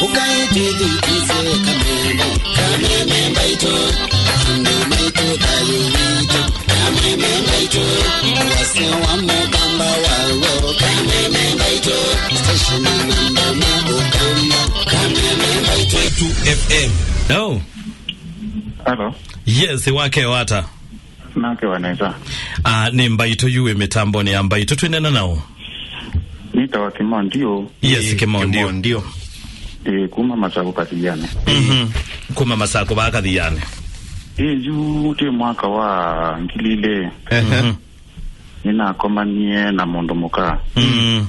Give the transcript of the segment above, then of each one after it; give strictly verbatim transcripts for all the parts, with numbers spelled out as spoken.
Ũkaĩ twĩthukĩĩsye Kameme, Kameme mbaitũ, andũ maitũ, thayũ witũ. Kameme mbaitũ, wasya wa mũkamba waw'o. Kameme mbaitũ, station namba mwa ũkamba. Kameme mbaitũ. Two F M. Hello. Hello. Yes, wake wata. Nake wa nesa. Ah, nĩ Mbaitũ yu wĩ mĩtambonĩ ya Mbaitũ, twĩnena nao. Nĩtawa Kĩmondio. Yes, Kĩmondio. Kĩmondio. Ĩĩ, kuma Masakũ Kathianĩ. Mhm. Kuma Masakũ vaa Kathianĩ. Ĩĩ, yu twĩ mwaka wa ngili ilĩ. Ehe. Mhm. Nĩnakomanie na mũndũ mũka. Mm.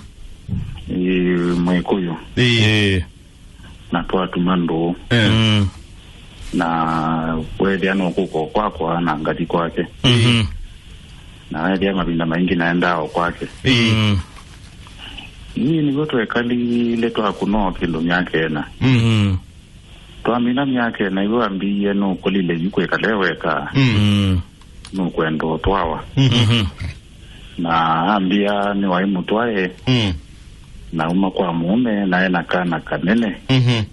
Ĩĩ, Mwĩkũyũ. Ĩĩ. Ĩĩ. Na twatuma ndũũ. Eh. Mm. Na weethĩa no kũka o kwakwa na ngathi kwake. Mhm. Na weethĩa mavinda maingĩ naendaa o kwake. Mm. Ĩĩ nĩw'o twekalile twakũna o kĩndũ myaka ĩna. Mhm. Twamina myaka ĩna, ĩwe ambĩie nũkũlile yu kwĩkale weka. Mm. Nũkwenda ũtwawa. Mhm. Na ambĩa nĩwaĩ mũtwae. Mm. Na uma kwa mũũme, na ena kana kanene. Mhm.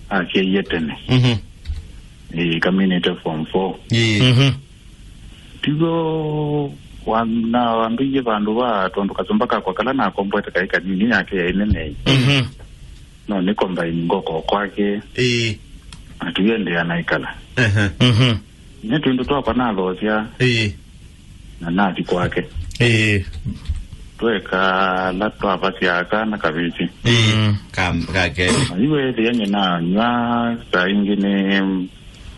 Asyaie tene. Mhm. Ĩĩ, kaminĩte form four. Ĩĩ. Mhm. Tiw'o wa-, na wambĩie vandũ va tondũ kasũmba kakwa kala nakomboete kaĩ kanini, yake yaĩ nene. Mhm. No nĩ combine ngoko kwake. Ĩĩ. Atuendea naikala. Ehe. Mhm. Nĩ twĩndũ twakwa nathoosya. Ĩĩ. Na nathi kwake. Ĩĩ. Twekala twavasya kana kavĩsĩ. Ĩĩ. Mm. Ka-, kake. Na yu ethĩa nyina nywa saa ingĩ nĩ,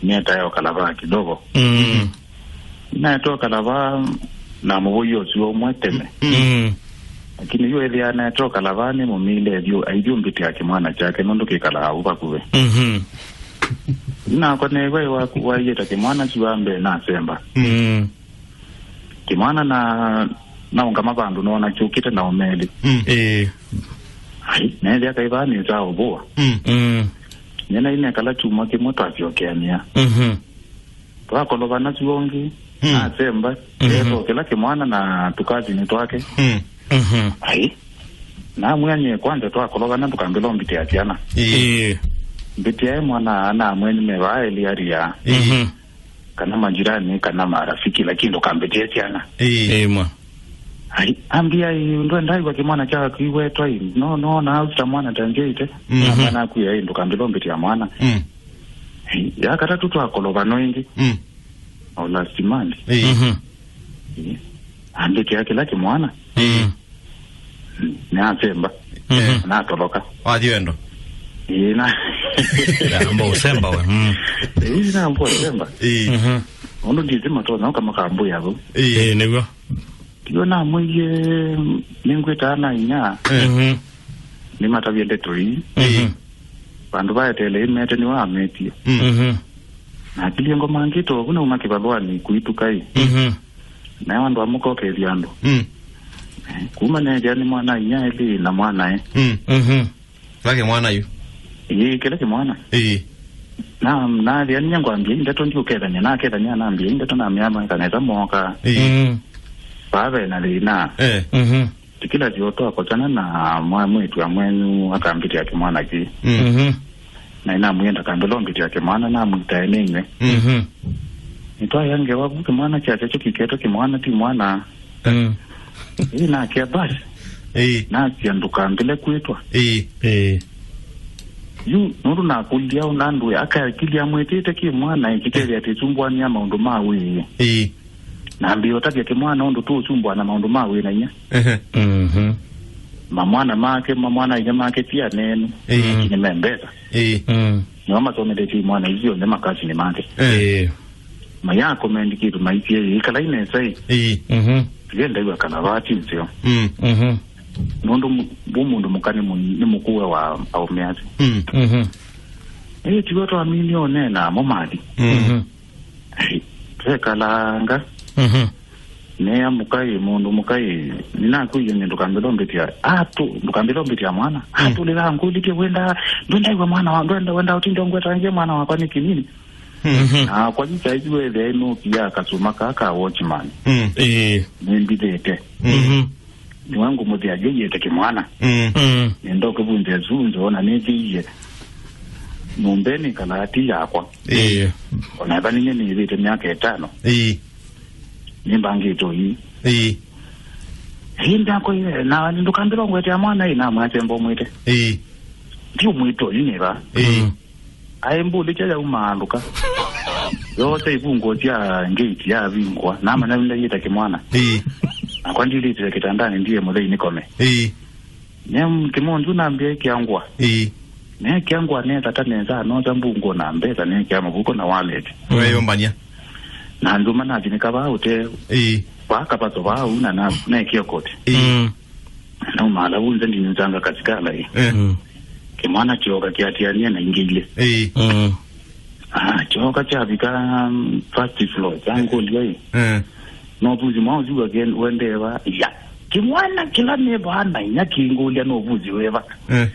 nĩetae ũkalavaa kidogo. Mm. Naete ũkalavaa na mũvũi ũsu ũmwe tene. Mm. Lakini yu ethĩa naete ũkalavaa nĩ mũmile aithyũmbĩtĩa kĩmwana kyake nũndũ kĩkalaa au vakuvĩ. Mhm. Nakwa neew'a waku waiĩta kĩmwana kyu wa mbee nasemba. Mm. Kĩmwana na, naũngama vandũ noona kyũkĩte na ũmeli. Mm. Ĩĩ. Ai, neethĩa kaĩ vaa nĩsaa ũvũa. Mm. Mm. Nyena inekala kyumwa kĩmwe twasyokeanĩa. Mhm. Twakolovana syũngĩ, mm, nasemba, mhm, etho kĩla kĩmwana na tũkasini twake. Mm. Mhm. Ai. Namwĩa nyie kwanza twakolovana ndũkambĩla ũmbĩtĩa syana. Ĩĩ. Ĩĩ. Mbĩtĩae mwana namwene me vaa elĩ aria. Mhm. Kana majirani, kana marafiki, lakini ndũkambĩtĩe syana. Ĩĩ. Ĩĩ, mwa. Ai, ambĩa ĩ, ndwendaĩwa kĩmwana kyaku iwetwa ĩ. No, no, na auta mwana tanzĩte. Mm. Na mwana aku ĩ, ndũkambĩla ũmbĩtĩa mwana. Mm. Ai, ya katatũ twakolovana ĩngĩ. Mm. O last month. Ĩĩ. Mhm. Ĩĩ. Ambĩtĩa kĩla kĩmwana. Mm. Nĩasemba. Mhm. Natoloka. Wathi wendo. Ĩĩ, na. Amba ũsemba we. Mm. Ĩĩ, namba ũsemba. Ĩĩ. Mhm. Ũndũ ndĩsĩ matonya ũkamakambũya vau. Ĩĩ. Ĩĩ, nĩw'o. Tiyo namwĩie nĩngwĩtaa na inya. Mhm. Nĩmatavye ndeto ii. Mhm. Vandũ vaeteele ĩmete nĩwe ametie. Mm. Mhm. Na akilie ngoma ngito, vuna uma kĩvalũanĩ kuituka ĩ. Mhm. Nayo andũ amũkokethya andũ. Mm. Eh, kuma nethĩa nĩ mwana inya elĩ na mwanae. Mm. Mhm. Vake mwana yu. Ĩĩ, kĩla kĩmwana. Ĩĩ. Na, nathĩa ninya ngwambia ndeto ndiũkethania, nakethania nambia ndeto na myama kanesa moka. Ĩĩ. Mm. Vave na thĩna. Eh. Mhm. Tikila syo twakosana na mwa-, mwĩĩtu wa mwenyu akambĩtĩa kĩmwana kĩ. Mm. Mhm. Na inamwĩa ndakambĩla ũmbĩtĩa kĩmwana, namwĩtae nĩnywe. Mhm. Nĩtwaya ngewa vu kĩmwana kyasya kyo kĩketwe kĩmwana ti mwana. Mm. Ĩĩ nakĩa basi. Ĩĩ. Nasya ndũkambĩle kwĩtwa. Ĩĩ. Ĩĩ. Yu nũndũ nakũlya ũna ndũĩ akakilya mwĩtĩte kĩmwana ĩkĩkethĩa tĩsumbũanĩa maũndũ ma wĩĩ. Ĩĩ. Na mbĩotavya kĩmwana ũndũ tũũsumbũa na maũndũ ma wĩ na inya. Ehe. Mhm. Mamwana make, mamwana inya make ti anenu. Ĩĩ. Lakini me mbesa. Ĩĩ. Mm. Nĩo masomethetye imwana isu syonthe makasini make. Ĩĩ. Mayakomendi kĩndũ maitie ĩĩ, ĩkalai nesa ĩ. Ĩĩ. Mhm. Tiendaiwa kana vati nzeo. Mm. Mhm. Nũndũ mu-, vu mũndũ mũka nĩ mũ-, nĩ mũkũwe wa aũme asu. Mm. Mhm. Ĩĩ, tiwe twaminie ũneena mo mathi. Mm. Mhm. Ai, twekalanga. Mhm. Nea mũkai, mũndũ mũkai, nĩnakwĩie nĩ ndũkambĩla ũmbĩtĩa. Atu, ndũkambĩla ũmbĩtĩa mwana. Mm. Atũlĩla ngũlĩtye wenda, ndwendaiwa mwana wa, ndwenda, wenda ũtinde ũngwetangie mwana wakwa nĩ kĩnini. Mhm. Na kwa sasa hivi wethe ĩno pia kasuma ka ka watchman. Mm. Ĩĩ. Nĩmbithĩte. Mhm. Nĩwe ngũmũthĩa jũiĩte kĩmwana. Mm. Mm. Nĩndoke vunze zunzo na nĩthĩie. nyũmbenĩ ĩkalaa ti yakwa. Ĩĩ. Ona ethwa nĩnyie nĩĩvĩte myaka ĩtano. Ĩĩ. Nĩmbangĩte ũi. Ĩĩ. Ĩĩ, ndakwa ĩĩ, na ndũkambĩla ngwetea mwana ĩĩ, namwasya mbomwĩte. Ĩĩ. Ndiũmwĩte ũi nĩva. Ĩĩ. Mm. Aĩ mbũlĩkya yaumaalũka. Yoosa ivunguo sya ngate yavingũa. Namanya nĩndaiĩte kĩmwana. Ĩĩ. Nakwa ndilĩtĩle kĩtandanĩ ndiye mũthei nĩkome. Ĩĩ. Ne kĩmondu nambĩa ĩkĩa ngũa. Ĩĩ. Ne ĩkĩa ngũa nethata nesa, nosa mbunguo na mbesa, nekĩa mũvuko na wallet. Weyũmbany'a. Na nduma nathinĩka vaa ũte. Ĩĩ. Vaa kavaso vaa ũu na na-, nekĩa koti. Ĩĩ. Mm. Naumaala vau nze ndinyunzanga kasikala ĩ. Eh. Mm. Kĩmwana kyoka kĩatianie na ingĩ ilĩ. Ĩĩ. Mm. Ah, kyoka kyavika, um, first floor, kyangũlya ĩ. Eh. No vuzi mwa ũsu wake wendeva. Ya. Kĩmwana kĩla nĩ vaa na inya kĩngũlya no vuzi weva. Eh.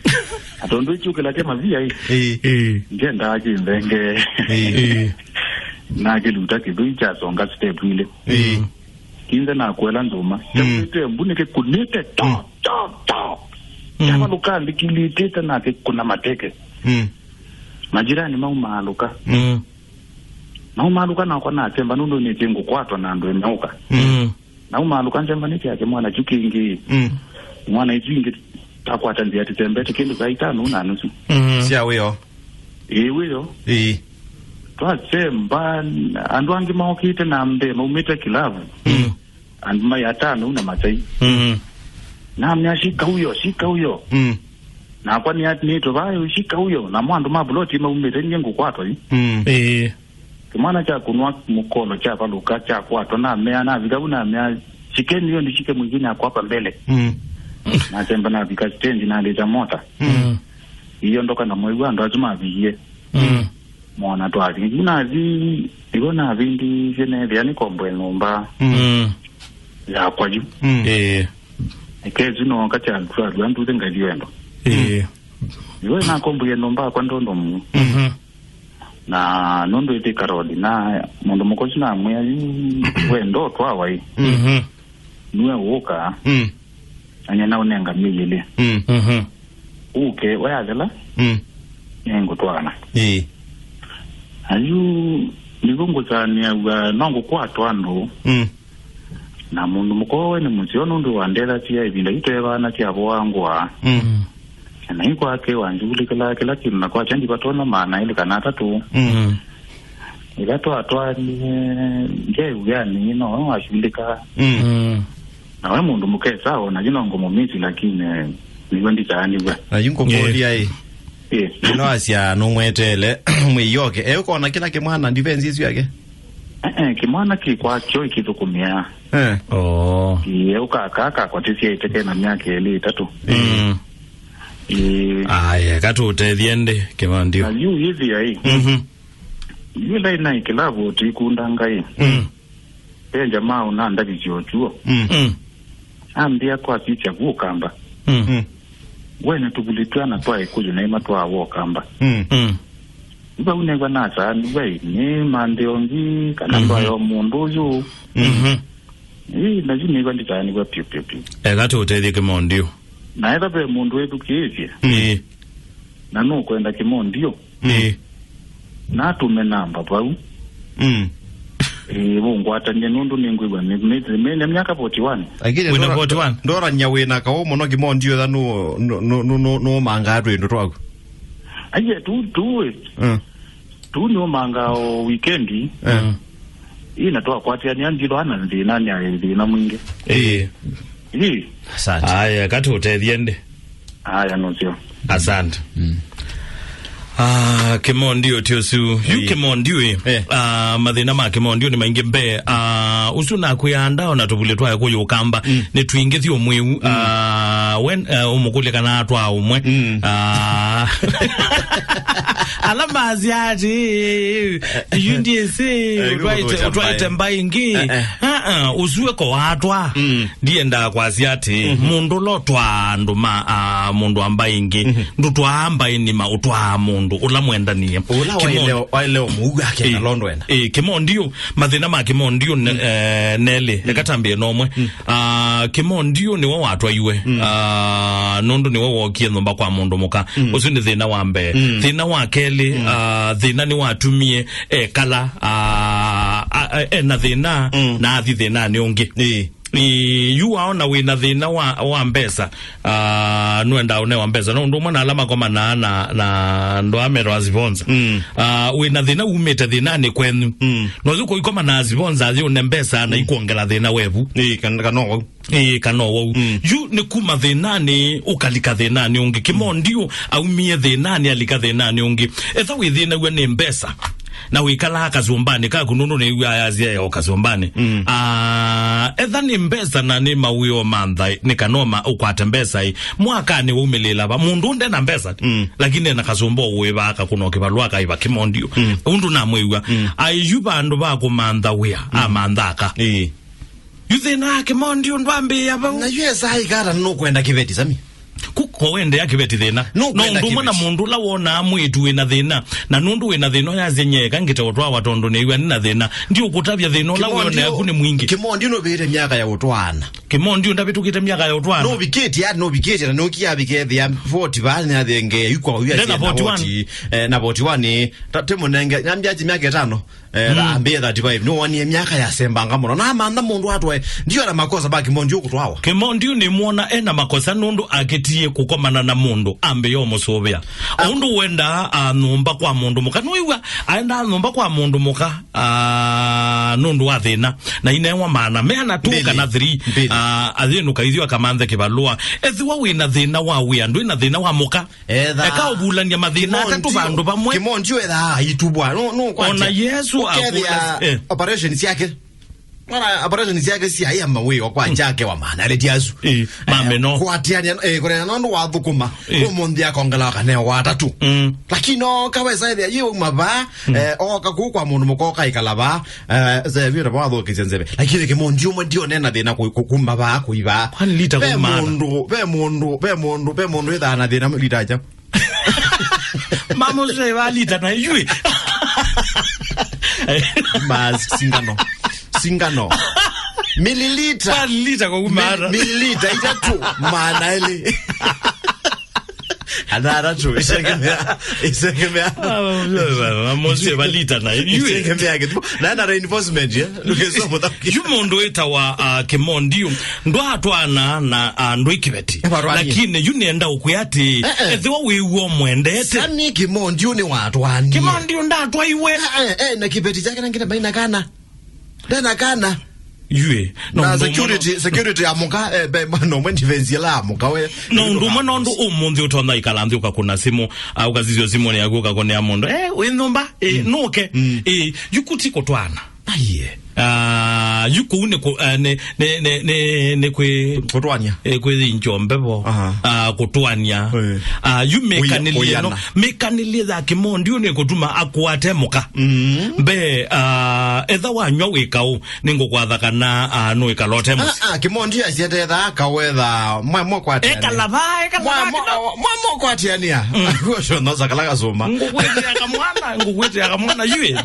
Na tondũ ĩkyũkĩla kya mavia ĩ. Ĩĩ. Ĩĩ. Ndiendaa kĩnthenge. Ĩĩ. Ĩĩ. Na kĩluta kĩthũi kyasonga step ilĩ. Ĩĩ. Kinze na kwela nzuma. Mm. Kyambĩte mbu nĩkĩkunĩte to, mm, to, to. Mm. Kyavalũka ndikilitĩte na kĩkuna mateke. Mm. Majirani maumaalũka. Mm. Maumaalũka nakwa nasemba nũndũ nĩtĩ ngũkwatwa na andũ emeũka. Mm. Naumaalũka nsemba nĩkyake mwana kyu kĩngĩ. Mm. Mwana isu ingĩ takwata nzĩa tĩsembete kĩndũ saa itano na nusu. Mm. Sya wĩo. Ĩĩ wĩo. Ĩĩ. Twasemba, andũ angĩ maũkĩte na mbee maumĩte kilavu. Mm. Andũ mai atano na matai. Mm. Namea, "Shika huyo, shika huyo." Mm. Nakwa nĩ nĩtwe vayo, "Shika huyo." Na mwandũ ma buloti maumĩte nye ngũkwatwa yu. Mm. Ĩĩ. Kĩmwana kyakunwa mũkolo kyavalũka kyakwatwa, namea, navika vu namea, "Shikeni huyo nishike mwingine ako hapa mbele." Mm. Nasemba navika stendi nalĩta mota. Mm. Iondoka na mweu andũ asu mavikie. Mm. Mona twathi. Yu nathi, ivo navindisye nethĩa nĩkomboe nyũmba, mm, yakwa yu. Mm. Ĩĩ. Ĩkesi no kacha twalua nduthi ngai wendo. Ĩĩ. Ivo nakomboie nyũmba yakwa ndondo mu. Mhm. Na nũndũ ĩtĩ karoli, na mũndũ mũka ũsu namwĩa, "Yu we ndotwawa ĩ." Mhm. Nue ũũka, mm, na nyie naũnenga myei ĩlĩ. Mm. Mhm. Ũke, wayathela, mm, nĩngũtwaana. Ĩĩ. Na yu nĩw'o ngũsaanĩaw'a, no ngũkwatwa andũ. Mm. Na mũndũ mũka ũũ nĩ mũseo nũndũ wandethasya ĩvinda yu twevaana sya voa ngũa. Mm. Na yu kwake wanjulikĩlaa kĩla kĩndũ, na kwakya ndivatonya maana elĩ kana atatũ. Mm. Ĩla twatwaanie, nge wĩanĩ no we wasulĩkaa. Mm. Mm. Na we mũndũ mũkesa ona yu no ngũmũmisi, lakini, eh, nĩw'o ndisaanĩw'a. Na yu ngũkũlya ĩ. Ĩ. Ĩno asya nũmweteele mwĩyoke. E, ũkona kĩla kĩmwana ndivenzi ĩsu yake? Eh, eh, kĩmwana kĩ kwakyo ĩkĩthũkũmĩa. Eh. Oh. Ĩe, ũkaka kakwa tĩsyaĩte kena myaka ĩlĩ ĩtatũ. Mm. Ĩe. Aya, katũtethye ndĩ kĩvandio. Na yu yĩthĩa ĩ. Mhm. Yu ĩla ĩnaĩ kĩlavu ũtikundanga ĩ. Mm. Ve jamaa ũnandavisye ũchuo. Mm. Mm. Ambĩa kwasisya vu ũkamba. Mm. Mm. We nĩtũvulĩtw'a na twaĩ kũyũ naima twaawa ũkamba. Mm. Mm. Vau nĩw'a nasaanĩw'a ĩ, nĩ manthĩ ongi kana, mhm, ndwayo mũndũ ũyũ. Mhm. Ĩ, na yu nĩw'a ndisaanĩw'a piũ, piũ, piũ. Eka tũũtethye kĩmondiũ. Na etha ve mũndũ wĩthukĩĩsye, mm, na nũkwenda kĩmondiũ, mm, natũme namba vau. Mm. Ĩĩ, ũngwatany'e nũndũ nĩngwĩw'a nĩ, nĩ, nĩ, nĩ myaka forty-one. Lakini wĩna ndora-, forty-one? Ndorany'a wĩna kaũ mũno kĩmondiũ etha nũ-, nũ-, nũ-, nũ-, nũ-, nũmangaa twĩndũ twaku. Aiye, tu, tu, ĩ. Mm. Tu nĩũmangaa o wikendi. Mm. Ĩ, na twakwatĩanĩa ndilwa na thĩna, nĩ aĩ thĩna mwingĩ. Ĩĩ. Ĩĩ. Asante. Aya, katũtethye ndĩ. Aya, nũseo. Asante. Mm. Ah, kĩmondiũ ti ũsu. Yu, ĩĩ, kĩmondiũ ĩ. Eh. Ah, mathĩna ma kĩmondiũ nĩ maingĩ mbee. Ah, ũsu nakwĩa nda ona tũvulĩ twayo kũyũkamba. Mm. Nĩ twingĩ thiũ mwĩu. Mm. Ah, wen-, eh, ũmũkũlye kana atwaa ũmwe. Mm. Ah. Ala masya atĩ, yu ndiĩsĩ, eh, ũtwaĩte, ũtwaĩte mbaĩ ĩngĩ. Eh, eh. Ah, ah, ũsu eko watwa. Mm. Ndiendaa kwasya atĩ, mhm, mũndũ ũla ũtwaa andũ ma, ah, mũndũ wa mbaĩ ĩngĩ, mhm, ndũtwaa mbaĩ nĩma, ũtwaa mũndũ. mũndũ ũla mwendanie. Ũla Kĩmon- waĩle, waĩle ũmũu ake Ĩ, na londo ena. Ĩ, Kĩmondiũ, mathĩna ma Kĩmondiũ ne-, eh, nelĩ. Reka tambĩe nomwe. Ah, Kĩmondiũ nĩwe watwaiwe. Ah, nũndũ nĩwe wokie nyũmba kwa mũndũ mũka. Ũsu nĩ thĩna wa mbee. Thĩna wa kelĩ, ah, thĩna nĩwatumie ekala, ah, a-, a-, ena thĩna na athi thĩnanĩ ũngĩ. Ĩ. Ĩ, yu waona wĩna thĩna wa, wa mbesa, ah, nũendaa ũnewa mbesa. No ũndũ ũmwe na ala makomanaa na, na andũ aa metawa sponsor. Ah, wĩna thĩna umĩte thĩnanĩ kwenyu. No yu kũikoma na sponsor athi ũne mbesa na ikwongela thĩna wevu. Ĩ, kan-, kana wau. Ĩ, kana wau. Yu nĩ kuma thĩnanĩ ũkalika thĩnanĩ ũngĩ. Kĩmondiũ aumie thĩnanĩ alika thĩnanĩ ũngĩ. Etha wĩthĩnaw'a nĩ mbesa. Na wĩkalaa kasũmbanĩ kaku nũndũ nĩw'aa yasyae o kasũmbanĩ. Ah, etha nĩ mbesa na nĩ mawĩoo ma nthaĩ, nĩ kanoma ũkwate mbesa ĩ. Mwakanĩ waumĩlĩĩla va? Mũndũ nde na mbesa, lakini ena kasũmba ũwĩvaa kakũna kĩvalũa kaĩva Kĩmondiũ. Ũndũ namwĩw'a. Aĩ yu vandũ va kũmantha wĩa, amantha aka. Ĩ. Yu thĩna wa Kĩmondiũ ndwambĩĩa vau. Na yu esaa ikata nũkwenda kĩveti, Sami. Ku-, ko wendea kĩveti thĩna. No ũndũ ũmwe na mũndũ ũla wonaa mwĩĩtu wĩna thĩna. Na nũndũ wĩna thĩna ũyasya nyeka ngĩte ũtwawa tondũ nĩw'a nĩ na thĩna. Ndiũkũtavya thĩna ũla wĩone yaku nĩ mwingĩ. Kĩmondiũ nũvĩte myaka ya ũtwaana. Kĩmondiũ ndavĩtũkĩte myaka ya ũtwaana. Nũvikĩtye ati nũvikĩtye na nũkia avikethĩa forty vaa nĩ athengee yu kwa yu. Ndena asya na forty one. Forty, eh, na forty one, ta, tĩmũnenge, nambia ati myaka ĩtano. Eh, ambĩe thirty-five, nĩwonie myaka yasembanga mũno. Na amantha mũndũ atwae, ndio na makosa ba Kĩmondiũ kũtwawa. Kĩmondiũ nĩmwona ena makosa nũndũ akĩtie kũkomana na mũndũ, ambĩe ũmũsũvĩa. O ũndũ wendaa, ah, nyũmba kwa mũndũ mũka. Nũĩw'a, aendaa nyũmba kwa mũndũ mũka, ah, nũndũ wa thĩna. Na inewa maana, meana two kana three, ah, ayĩnũka ithyũ akamanthe kĩvalũa. Ethĩwa wĩna thĩna wa wĩa, ndwĩna thĩna wa mũka. Etha. Eka ũvulany'a mathĩna atatũ vandũ vamwe. Kĩmondiũ ethaa aitubwa. No, no, ona Yesu ũkethĩa akũla, eh, operation syake. Ona operation syake syaĩa mawĩo kwa Jake wa maana, aleti asu. Eh, mame no. Kwatiania, eh, kũrena nũndũ wathũkũma. Eh. Ũmũnthĩ akongela kaneo wa atatũ. Lakini no kawesa ethĩa yĩ uma vaa, eh, oka kũu kwa mũndũ mũka ũkaikala vaa. Eh, ze vira wathũkĩsya nzeve. Lakini Kĩmondiũ ũmwe ndionena thĩna kũ-, kũ-, kuma vaa kũiva. Kwani lita ve kuma mũndũ, ve mũndũ, ve mũndũ, ve mũndũ ĩthaa na thĩna lita aja. Mama ũsu ĩva lita na ijui. Mas, singano. Singano. Mililita. Kwani lita kwa kuma mi-, mililita itatu. Maana elĩ. Ana atatũ, isengemea, isengemea. Ah, mama ũsu ĩva lita na ijui. Isengemea kitu. Na na reinforcement, eh? Lukesoma. Yu mũndũ wĩtawa, ah, Kĩmondiũ, ndwatwaana na, ah, andũ ĩ kĩveti. Evarwani. Lakini yu nĩenda ũkwĩa atĩ, eh, eh, ethĩwa wĩw'o mwendete. Sami Kĩmondiũ nĩ watwaanie. Kĩmondiũ ndatwaiwe. Eh, eh, eh, na kĩveti chake na ngine maina kana. Ndena kana. Yue. Na no, security, security ya mũka, eh, be, mwana ũmwe defense la mũka we. No ũndũ ũmwe, no ũndũ ũmũnthĩ ũtonya ikala nthĩ ũkakũna simũ, ah, ũkasisya simũ nĩ yaku ũkakũnĩa mũndũ. Eh, wĩ nyũmba? Eh, nũke. Eh, yu kuti kũtwaana. Aiye. Ah, yu kũu nĩ kũ-, ah, nĩ, nĩ, nĩ, nĩ, nĩ kwĩ kũtwania. Eh, kwĩ injo mbevo. Aha. Ah, kũtwania. Eh. Ah, yu mĩkanĩlĩe no, kũyana. Mĩkanĩlĩe ya Kĩmondiũ nĩ kũtuma akwate mũka. Mm. Mbe, ah, etha wanywa wĩ kaũ, nĩ ngũkwatha kana, ah, nũĩkalote mũsyĩ. Ah, ah, Kĩmondiũ asiete etha akawetha mwa, mwa kwatiania. Ekala va, ekala va. Mwa, mwa, mwa, mwa kwatiania. Mm. Ũcio no sakala kasũma. Ngũkwĩtĩa kamwana, ngũkwĩtĩa kamwana, yue.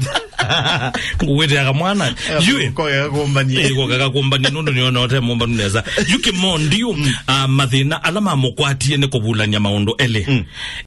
Ngũkwĩtĩa kamwana. Yu. Koga kakumbanie. Eh, koga kakumbanie, nũndũ nĩona ũte mũmbanu nesa. Yu Kĩmondiũ, ah, mathĩna ala mamũkwatie nĩ kũvulany'a maũndũ elĩ. Mm.